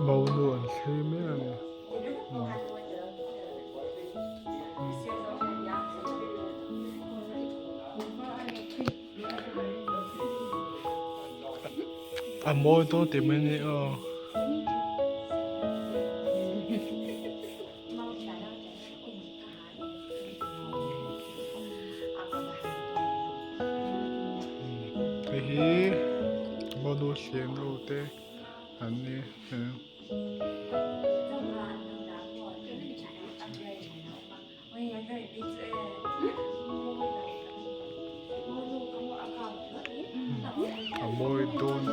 Monu an thlei mek a ni. A mawi dawn tih mai ni aw. Hei hi monu hliam ho te an ni a. A mawi dawn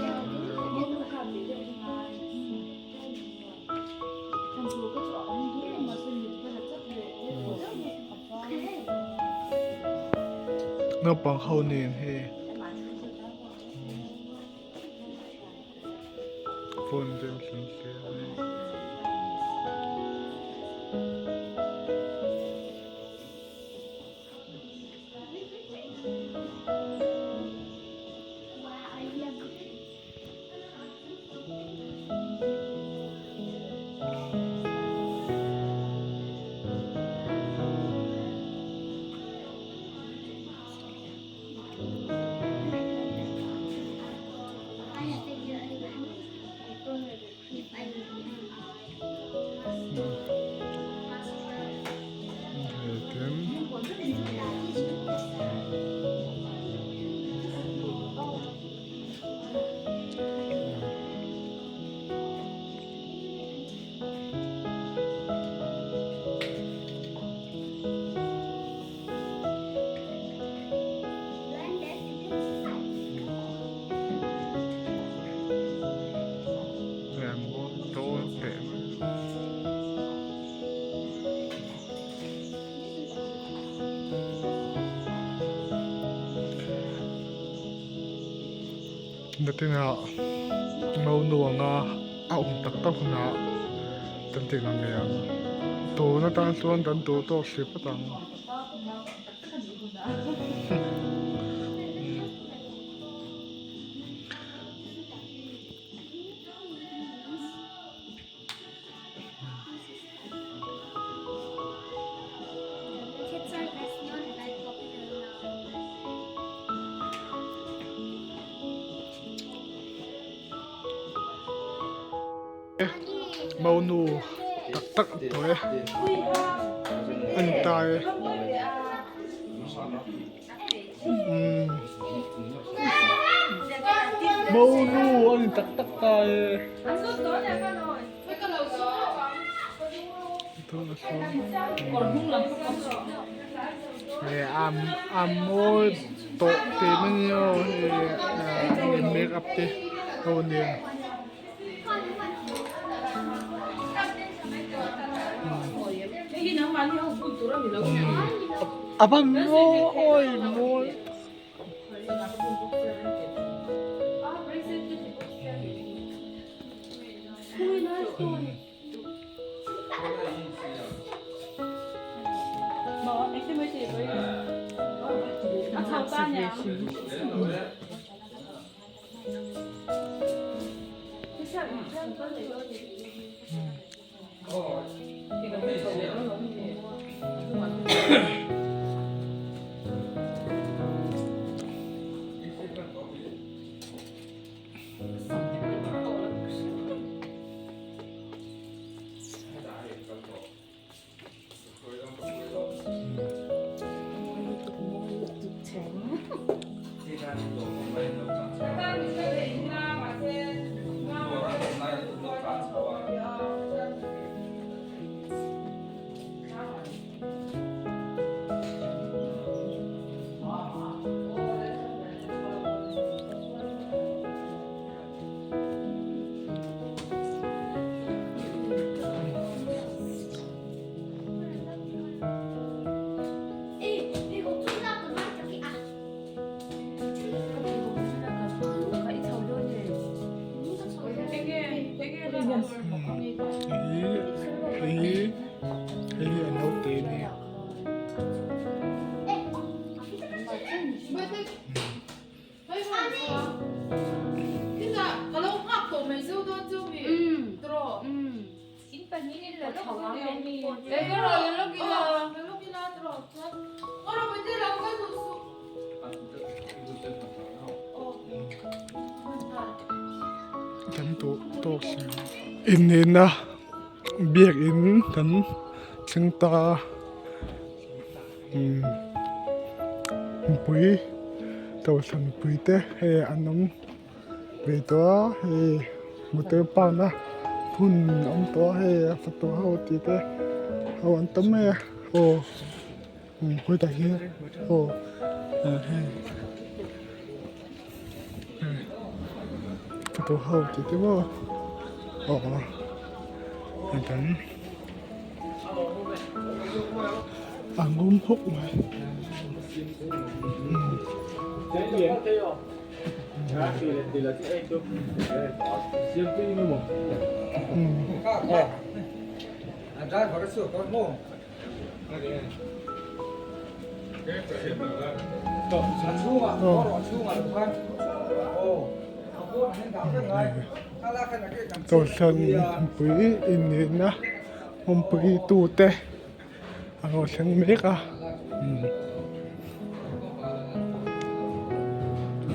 naupang ho nen hei Phone rem hlum hle a ni. Natinah ngo nuanga a awm tak tak hunah kan ti lang ngei ang tun atan chuan kan duh tawk hrih phawt ang. Monu tak tak tawh e a ni ta e umm monu a ni tak tak ta e. A mawi tawh teh mai nia aw hei make up te ho nen. A ban mawi mawi. Hei hi hei hi a naute a ni. Kan duh tawk si inneihna biakin kan thleng ta a umm mipui kohhran mipui te hei an awm ve tawh a hei motor park na hmun a awm tawh a hei a fatu ho tih te ho an tam mai a aw. Khawitah hian aw hei photo ho tih te maw aw a dang a ngawm hawk mai. Kohhran pui inneihna awmpui tute a lo thleng mek a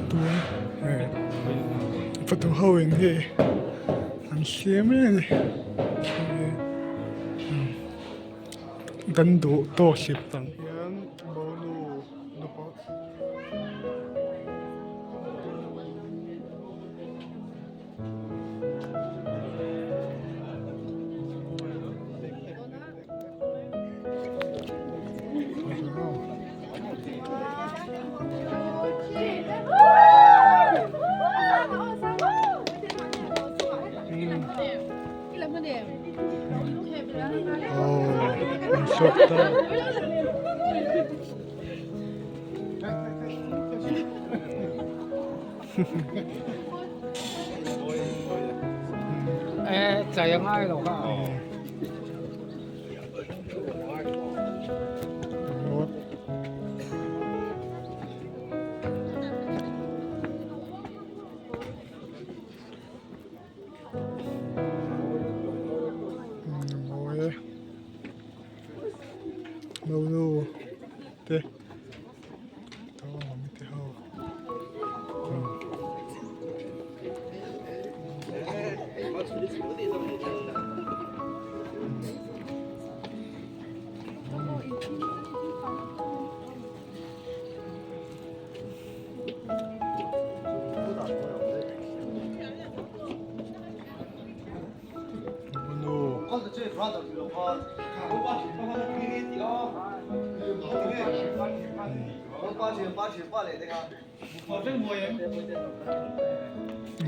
tun hei fatu ho in hei an siam reng a ni. Kan duh tawk hlip tang hian monu nupa Aw an sawt ta. Mawi e monu te te ho.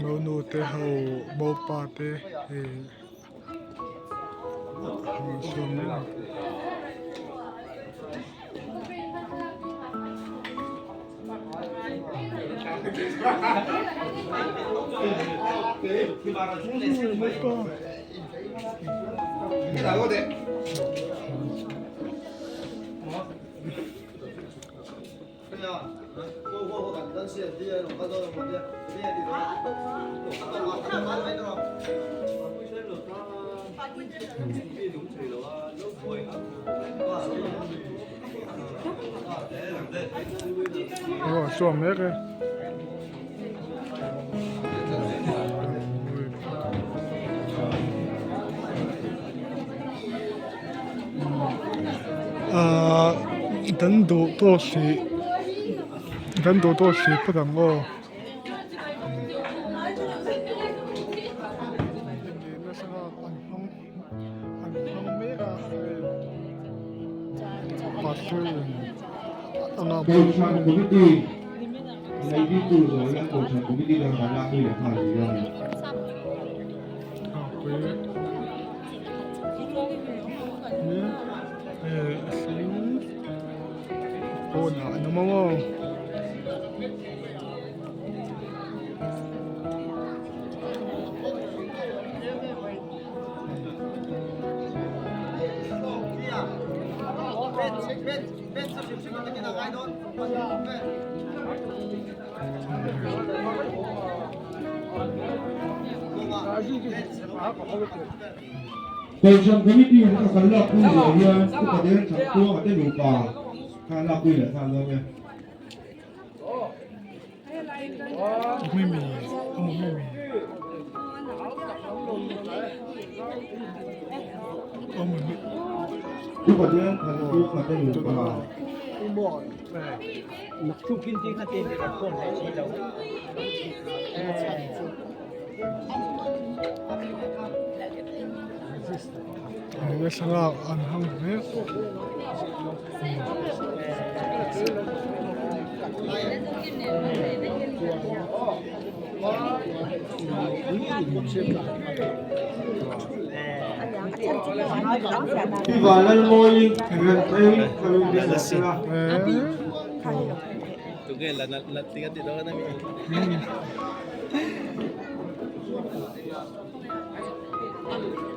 Monu te ho mopa te hei Aw chuan mek e. Ahh kan duh tawk hrih kan duh tawk hrih phawt ang aw. Kohhran Committee Neitu zawh hian Kohhran Committee dang kan lak pui leh nghal rih a ni. Kohhran Committee in a kan lakpui zawh hian Upa Den Thangtluanga te nupa kha an lakpui leh nghal dawn e. Upa Den Thangtluanga te nupa. Thlalak an hmang mek. Pi Vanlalmawi Renthlei Kalungdin Sela.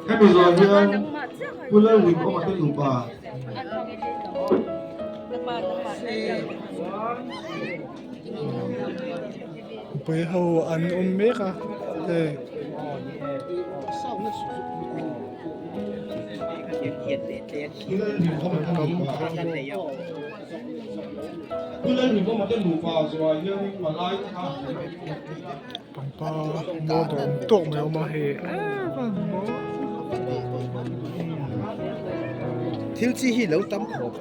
Hemi zawh hian Pu Lalrinawma te nupa Mipui ho an awm mek a hei. Pu Lalrinawma te nupa Pu Lalrinawma te nupa zawhah hianin palai te kha Pangpar maw dawm tawk mai a awm a hei emm a maw. Thil chi hi lo tam khawp.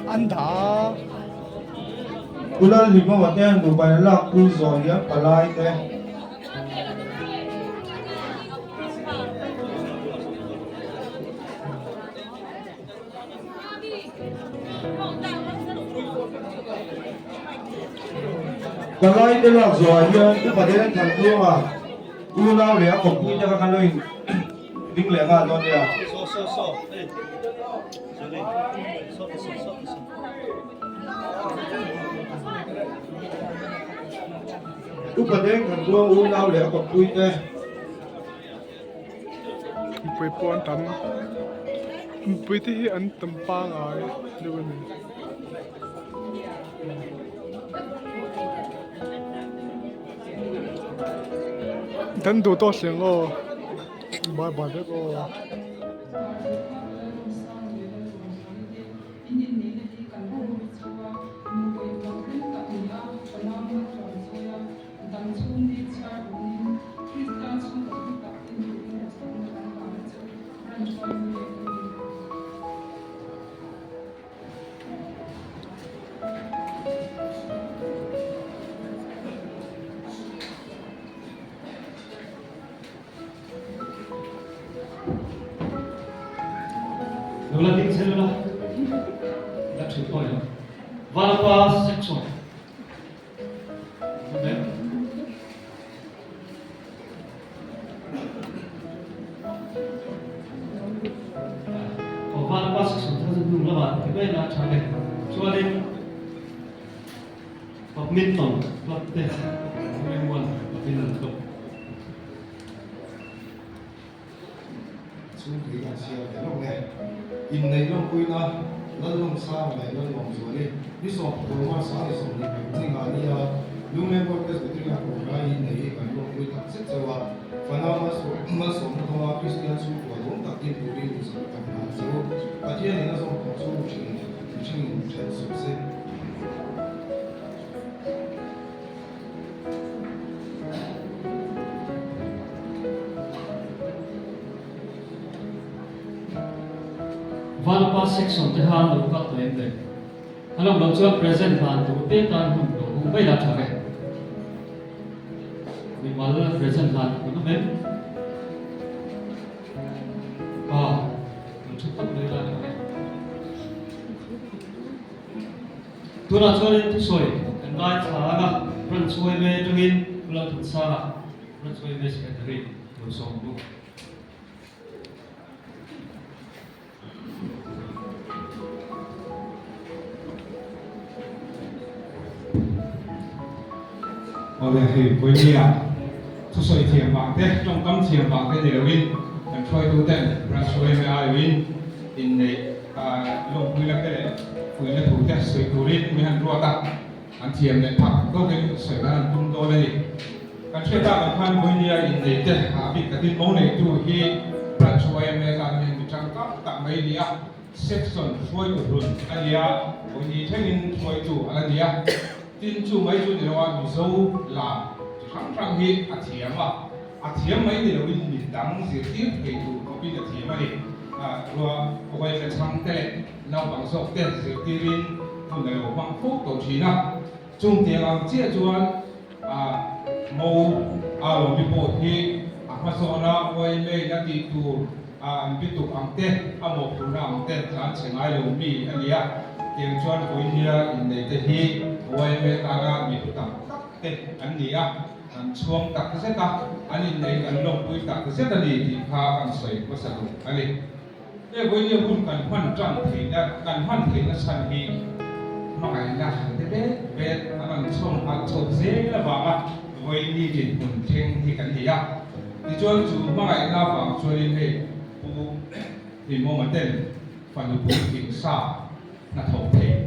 An dah a. Pu Lalhlimawma te nupa in lak pui zawh hian palai te. Palai te lak zawhah hian upa te an thlan tluang a, unau leh a kawppui te kha kan lo in ding leh nghal dawn nia. Upa deng kan ruang unau leh a kawppui te. Mipui pawh an tam mipui te hi an tam pangai deuh a ni. Dan duh tawh hleng aw bye bye vek aw. In inneihna hi kan rilru chu a nukawi hlawhtling tak ni a, fanau malsawm sawi a, dam chhung ni chhiar awmin Krista chhungkaw hlu tak in turin duhsakna kan hlan a chu ran hruai ni leh ka ni. Nula ding che nula la thut pawh ilo Vanapa section Aw Vanapa section thar chu hnung lamah ti mai la tha e chuanin Badminton club te Ringmuan Badminton club Chhungpui kan siam ve lawk e. Inneih lawmpuina Lalawmsanga leh Lalawmzuali ni 14 March a ni 25 ah nia Lungleng World Presbyterian Kohhran inneih hi kan lawmpui tak zet chauh a. Fanau malsawmna dawnga Kristian chhungkua lawm tak din turin duhsak kan hlan che u. Pathianin a zawm tawh chu mihringin then suh se. Vanpa section te khan lo kal tawh em le? A lo lo chuan present hlan tur te tan hun lo hung mai la tha ve. Mimal present hlan tur an awm em? Tunah chuanin thusawi kan ngaithla ang a, Branch yma atangin Pu Lalthansanga, Branch yma Secretary lo sawm bawk. Awle hei Vawinia thusawi thiam vang te, tawngkam thiam vang te ni loin kan hruaitu ten branch yma aiawin inneih lawmpuina te leh fuihna thu te sawi turin min han ruat a, an thiam leh phak tawkin sawi kan han tum dawn a ni. Kan hriat tak ang khan Vawinia inneih te a bik takin mo neitu hi branch yma tan hian mi tangkam tak mai a ni a, section hruaitu hlun a ni a, Vawini thlengin hruaitu a la ni a. Tin chu mai chu ni lo a, Mizo lam chi hrang hrang hi a thiam a, a thiam mai ni loin mi dang zirtir thei tur khawpin a thiam a ni. Rua kawai tlachhang te leh naupang zawk te zirtirin hun a lo hmang fo tawh thin a. Chung tiang ang chiah chuan Mo a lawmi pawh hi a hmasawna yma a tih tur an bituk ang te, a mawhphurhna ang te tlan chhe ngai lo mi a ni a. Tiang chuan vawinia inneih te hi yma tana mi hlu tak tak te an ni a, kan chhuang tak zet a, an inneih kan lawmpui tak zet a ni tih kha kan sawi hmasa duh a ni. He vawinia hun kan hman tan theihna, kan hman theihna chhan hi hmangaihna te bet bet an rawn chhawm nghalh chhoh zel avanga vawiini dinhmun thleng hi kan ni a. Tichuan chu hmangaihna avang chuanin hei Pu Hlimawma ten fanu puitling sa hnathawk thei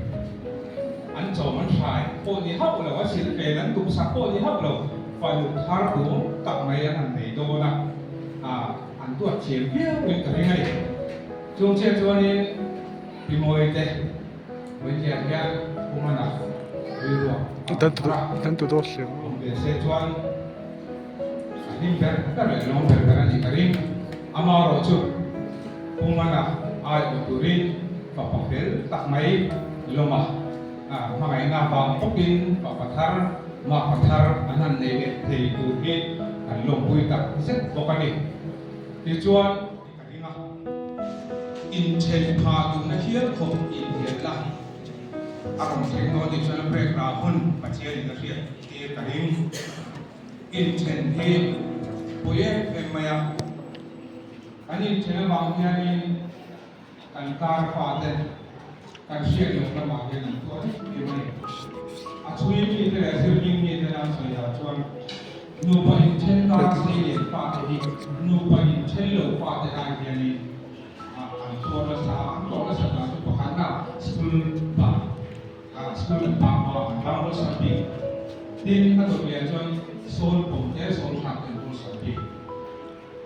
an chawm an hrai pawh ni hauh lo, a silh vel an tumsak pawh ni hauh lo, fanu thar duhawm tak mai an han nei dawn a, an tuat thiam viau in ka ring a ni. Chung chiah chuanin Pi Mawi te Vawiinliah hian Pu Mana rilruah a awm thar a, awm ve se chuan a hlim ber ber leh lawm ber ber a nih ka ring. Amaherawhchu Pu Mana aiawh turin fapa fel tak mai lawma hmangaihna vang bawkin fapa thar, mapa thar an han nei leh thei tur hi kan lawmpui tak zet bawk a ni. Tichuan, ka ring a, inthen phah duhna hial khawp inhnialna a rawn thleng dawn tih chuan a break rah hun Pathianin a hriat tir ka ring. Inthen hi pui em em mai a, kan inthen avang hianin kan kar fate kan hriat loh lamah hian an tuar em em a ni. A chhui mite leh zirling mite an sawi dah chuan nupa inthen kar sei leh fate hi nupa inthen lo fate ai hianin an tuar nasa a, an tuar nasa dan chu pakhatna school bang School an bang hma an bang awlsam bik. Tin, a dawt leh chuan sawn pawm te, sawn thlak te an awlsam bik.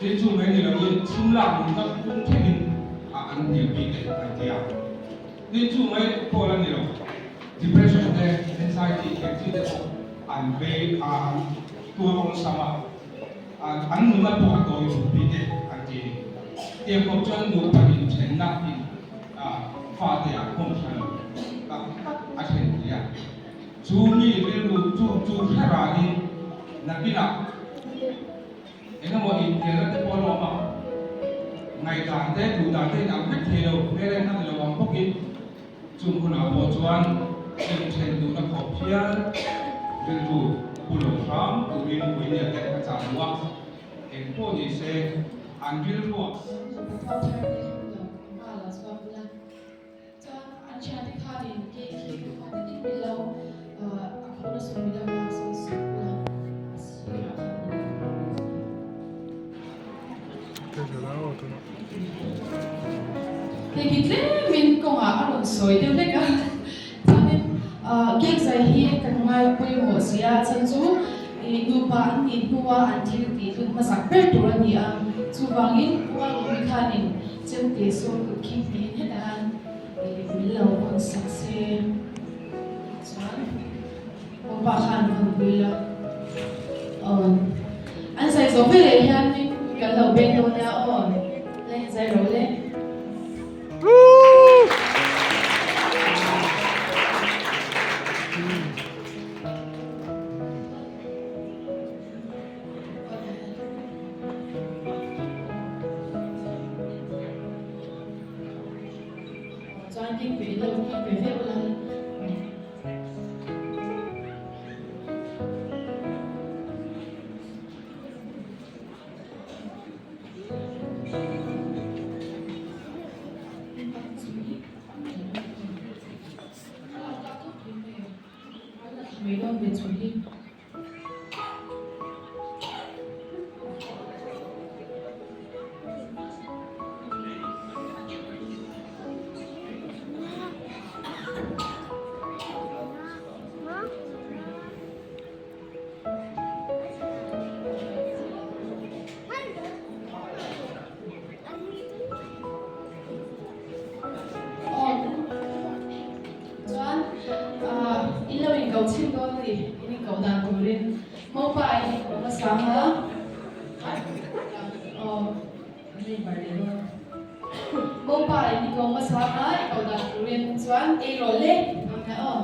Tin, chu mai ni loin chhung lak nunna kung thlengin an hniam bik e an ti a. Tin, chu mai pawh la ni lo, depression te, anxiety eng chi te pawh an vei a, an tuar awlsam a, an nunna pawh a tawi duh bik e an ti a ni. Tiang khawp chuan nupa inthenna in fate ah khawm hran lo tak tak a thlen thei a, chu mi rilru chu chu hre ranin nakinah engemaw inhnialna te pawh a lawm a, ngaihdan te duhdan te inang vek thei lo, hmeleng a ni lo ang bawkin chung hunah pawh chuan inthen duhna khawp hial rilru pu lo hram turin Puinia te a chah duh a, engpawh ni se an rilruah. Nghal a chhuak bula chuan an thiante khanin cake hi kha takin min lo a khawhna sawn min lo laksawn sak bula a sirah khan min lo Hei hi tlemin kawngah a rawn sawi deuh hlek a chuanin cake zai hi kan ngai pawimawh sia chhan chu nupa an nih hnua an thil tih hlut hmasak ber tur a ni a chuvangin Pu Alawmi khanin Chemte sawn kut khi hmeh hetah hian min lo vawn sak se chuan Pawpa khan vawn pui la aw an zai zawh veleh hian kan lo beng dawn nia aw la inzai rawh le. Chuan keng ve lo, keng ve vek ula. Mopa i ko hmasa anga. Aw, Mopa i ko hmasa anga i ko dan turin chuan ei rawh le ang e aw.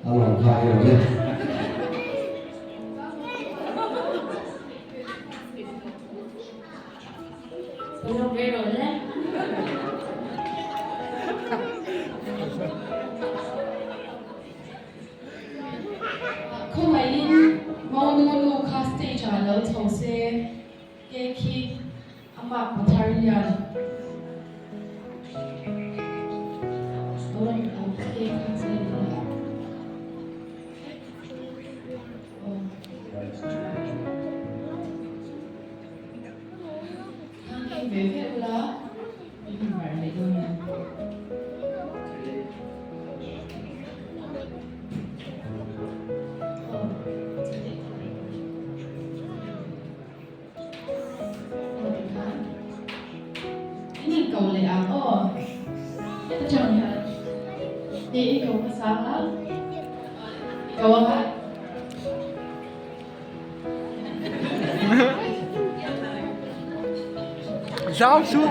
A lawm kha ei rawh le. Khawngaihin Monu nu kha stage ah lo chho se, cake hi a mark pathar hian cake kha che ni a. Khang ve ve ula, min han barh leh dawn nia. In in ko leh ang aw. Heta tang hian e i ko hmasa a, i ko ang a. Zau suh.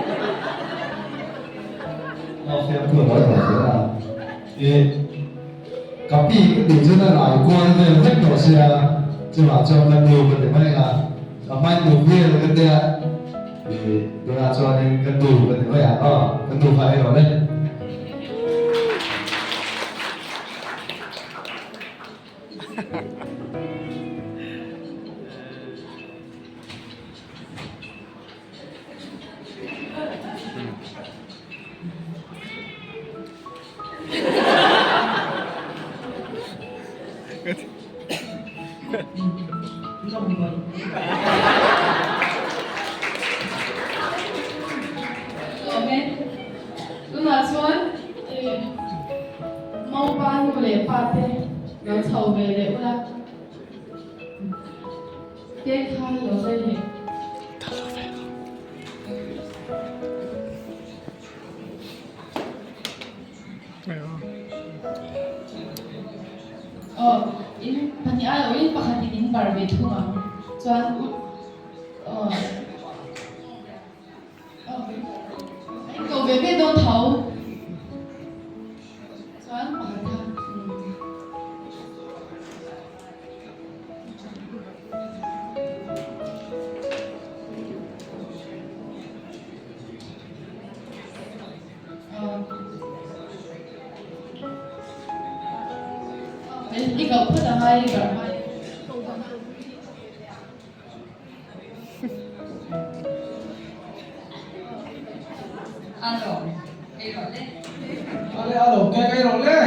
Ka pi ka tih chuan a rai kual vel vek tawh sia, chuvah chuan ka nu ka ti mai a, ka hmai nu vel ka tia, ih tunah chuanin ka nu ka ti mai a, aw ka nu kha ei rawh le. Lawm e. Tunah chuan Maupa nu leh pa te lo chho ve leh ula. Cake kha lo zai leh. Aw, in pahnih ai awhin pakhatin in bar ve thung ang. Chuan u aw aw a in ko ve ve dawn tho. Chuan pakhat kha umm. I koh phawt a ngai i barh hmai. Alo, ei rawh le. Ale alo, cake ei rawh le.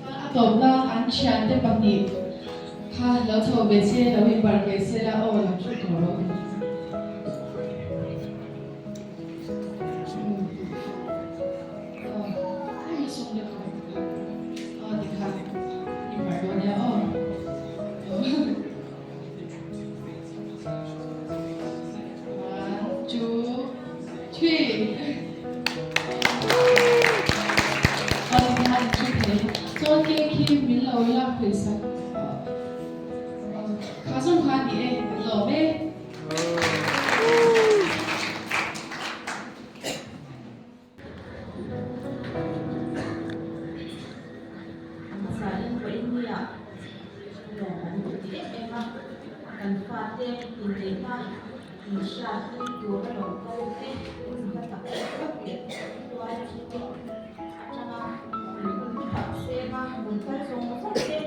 A tawpna an thiante pahnih kha lo chho ve se, lo inbarh ve se la aw lam hre tur lo. A hmasain Vawiinnia lawm an duh ti em em a, kan fate inneihna inhriatpui tur a lo ko te hun hla tak tak leh tuai chu atanga hun tak senga rawn kal zawng zawng te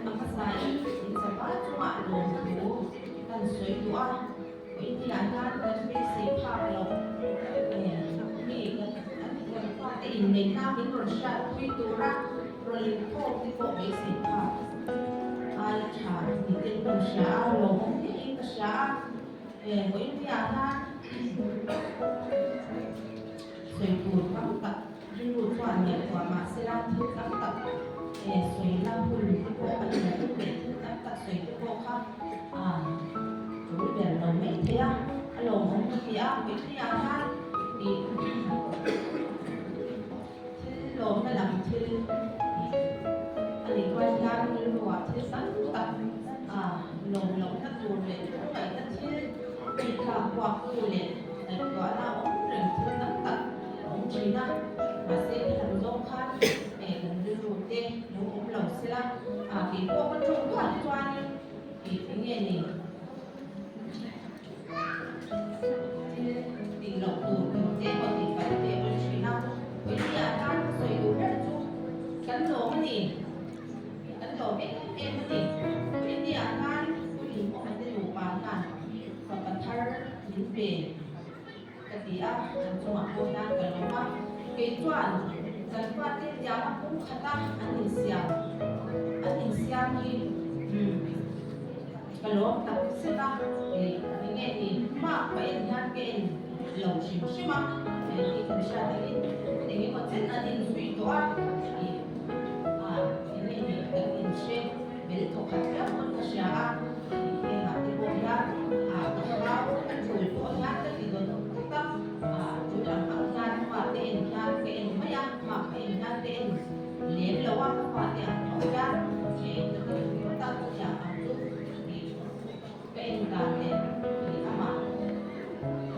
a hmasain inzava chungah lawmthu kan sawi duh a. India hian kan beisei phak loh mi kan fate inneihna min rawn hriatpui tura. Rawn inkhawm te pawh beisei phak aia tha ni ten ka hria a, lawmawm hle in ka hria a. Vawiinniah hian sawi tur tam tak rilru chuan ngaihtuah mahsela thil tam tak sawina hun te pawh a ni lo leh thil tam tak sawi te pawh kha tul ber lo mai thei a, a lawmawm ka ti a. Vawiinniah hian ih Thil lawmna lam thil a nih rual hian rilruah thil tam tak lawm lohna tur leh lungngaihna thil tlak buaktu leh ngaihtuahna awm reng thil tam tak a awm thin a. Mahse helam zawng khan kan rilru te lo awm lo sela, kei pawh ka tawng duah hi chuanin ih eng nge ni? Thil tih loh tur tur te pawh tih palh te a awm thin a, Vawinia tan ka sawi duh ber chu kan lawm a ni, kan lawm em em a ni. Vawinia tan Pu Hlimawma te nupa hian fapa thar min pe ka ti a, an chungah pawh hian ka lawm a. Kei chuan kan fate tianga pum khata an insiam an insiam hi umm. Ka lawm tak zet a, eng nge ni hmak ka en hian ka en lo hrim hrim a, tih kan hriat angin eng emaw chen an inzui tawh a, ih eng nge ni kan inhre bel tawh khat viau pawn ka hria a, ih hengah te pawh hian ka hau a tul pawh hian ka ti dawn tlat a, tul ang ang hian fate en hian ka en mai a, hmak ka en hian ka en lem lo a, ka fate ang tho hian ka ti ringawt a, chutiang ang chu tih ka en dan leh tih amah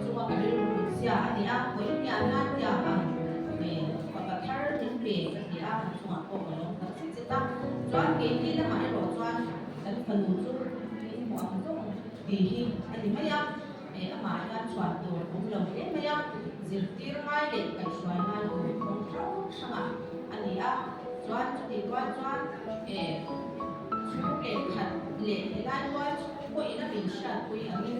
chunga ka rilru kut zia a ni a, vawiin hian tiang ang fapa thar min pe ka ti a, a chungah pawh ka lawm tak zet zet a, chuan keini lamah erawh chuan kan fanu chu min hmuh ang zawng tih hi a ni mai a. Amah hian chhuan tur awm lo hle mai a, zirtir ngai leh kaihhruai ngai tur kawng hrang hrangah a ni a. Chuan chutih rual chuan chhung leh khat leh helai rual chhung pawhin a min hriatpui angin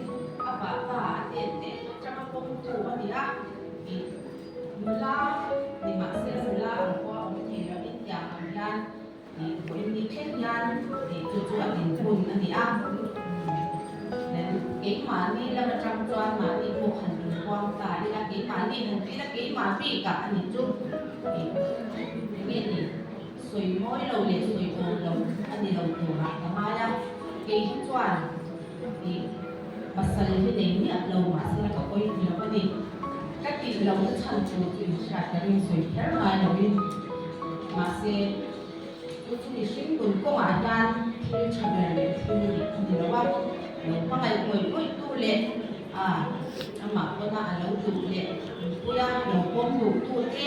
a vahpa a tet te atanga pawmtu a ni a. Nula ni mahse nula ang pawh a awm thei lovin tiang ang hian Vawiin ni thleng hian chu chu a dinhmun a ni a. Keimahni lam atang chuan mahni pawh han inpuang ta ila, keimahni han ti ila, keimah bikah a ni chu eng nge ni sawi mawi lo leh sawi awm lo a ni lo turah ka ngai a. Kei hi chuan pasal hi nei miah lo mahse ka pawi ti lo a ni. Ka tih lohna chhan tur chu inhriat ka ring sawi kher ngai loin mahse chu chu mihring nun kawngah hian thil tha ber leh thil dik a ni lo a, lo hmangaih ngawih ngawih tu leh a amah pawna a lo duh leh nunpuia lo pawm duh tu te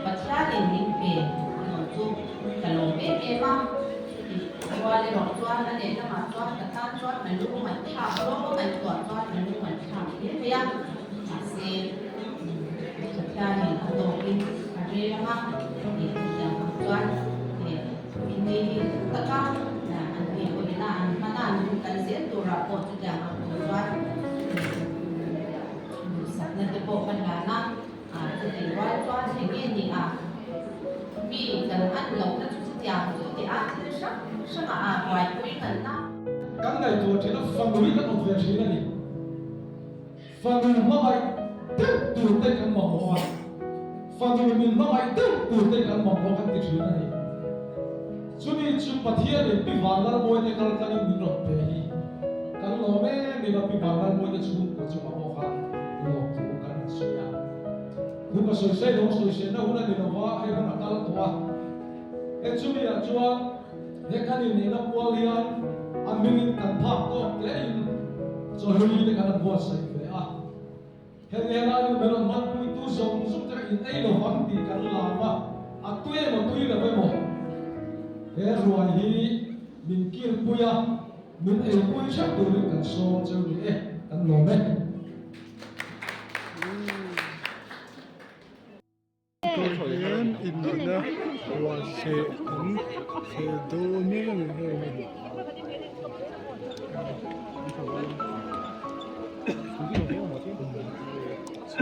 Pathianin min pe erawh chu ka lawm em em a, chutih rual erawh chuan a lehlamah chuan ka tan chuan a lu ngaihthlak zawng a ngaihtuah chuan a lu ngaihthlak hle mai a. Mahse, Pathianin a tawkin a rel ang a, tih chutiang ang chuan inni hi hlim taka an tih pawhin a an hman a, an hun kal zel turah pawh chutiang ang tur chuan duhsakna te pawh ka hlan a, chutih rual chuan eng nge ni a, mi kan an lohna chu chutiang chu tih a thil hrang hrangah a buaipui nganna. Kan ngaihtuah thin a, fanuin a awm ve thin a ni. Fanu hmangaih deuh tur te kan mamawh a, fanu min hmangaih deuh tur te kan mamawh kan ti thin a ni. Chumi chu Pathianin Pi Vanlalmawi te kal tlangin min rawn pe hi kan lawm em em a, Pi Vanlalmawi te chhungkua chungah pawh khan lawm thu kan han sawi a. Thu ka sawi sawi lo, sawi sawi na hun a ni lo va, hei hun a kal tawh a. He chumi ah chuan he kan inneihna kual hian a hmingin kan phak tawk tein chawhlui te kan han buatsaih ve a. Heng helai nu ber rawn hmanpuitu zawng zawng te kha in ei lo vang tih kan lam a, a tui emaw tui lo emaw he ruai hi min kilpui a, min eipui theuh turin kan sawm cheu ni e, kan lawm e. Tah hian inneihna huan seh an seh dawn mek a ni heng hi.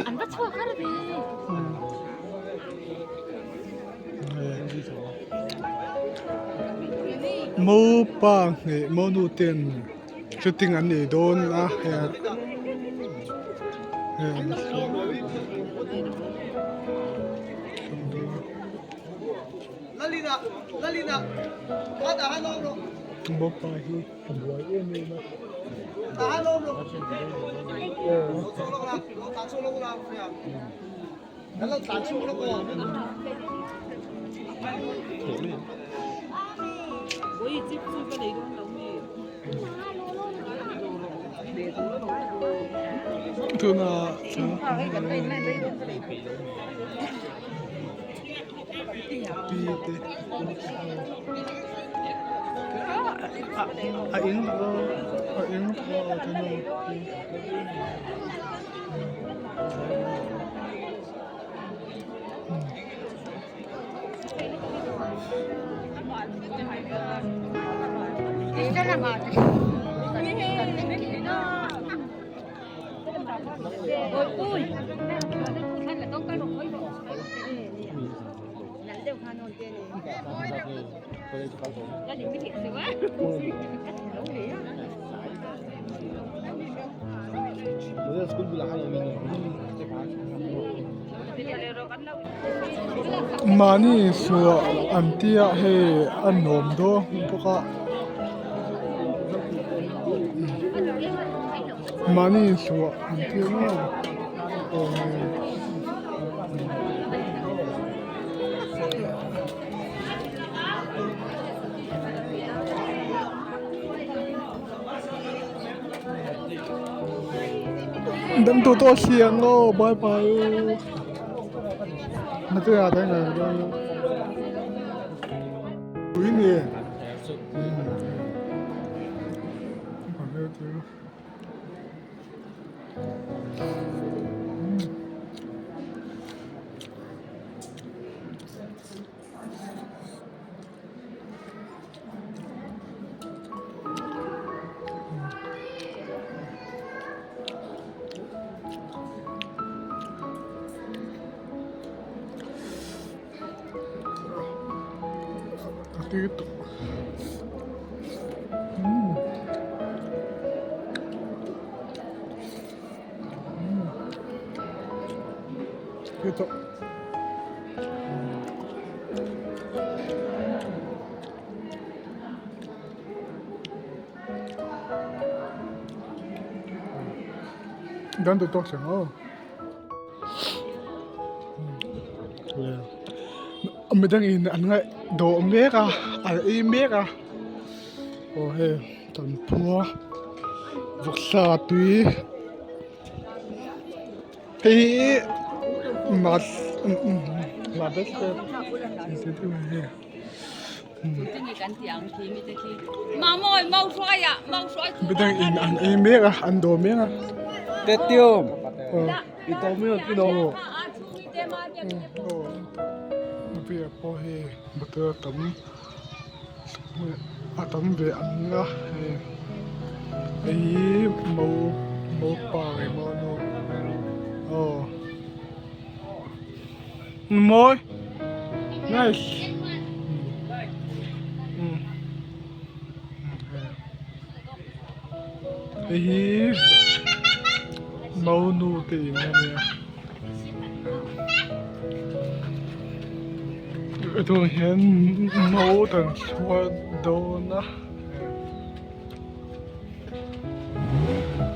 An va chhuak har ve. Mopa leh monu ten shooting an nei dawn a hei an Mopa hi a buai em em a. Tuna pi te a eng a eng a tuna. Mahni suah an tia hei a nuam dawn bawk a mahni suah an tia maw Dam tu tawh si ang aw bye bye u na te ah te ngai dawn ui ni A tui tawh umm tui tawh. Dan tu tawk chang aw midang in an ngaih dawh mek a an ei mek a aw hei kan phua vawksa tui. Hei hi mas midang in an ei mek a an dawr mek a beer pawh hei motor a tam a tam ve ang a hei hei hi mo mopa nge maw nu aw mawi nice hei hi mo nu te in a nia. Tunah hian no kan chhuat dawn a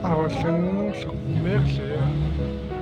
a rawn thleng chhuk mek hle a.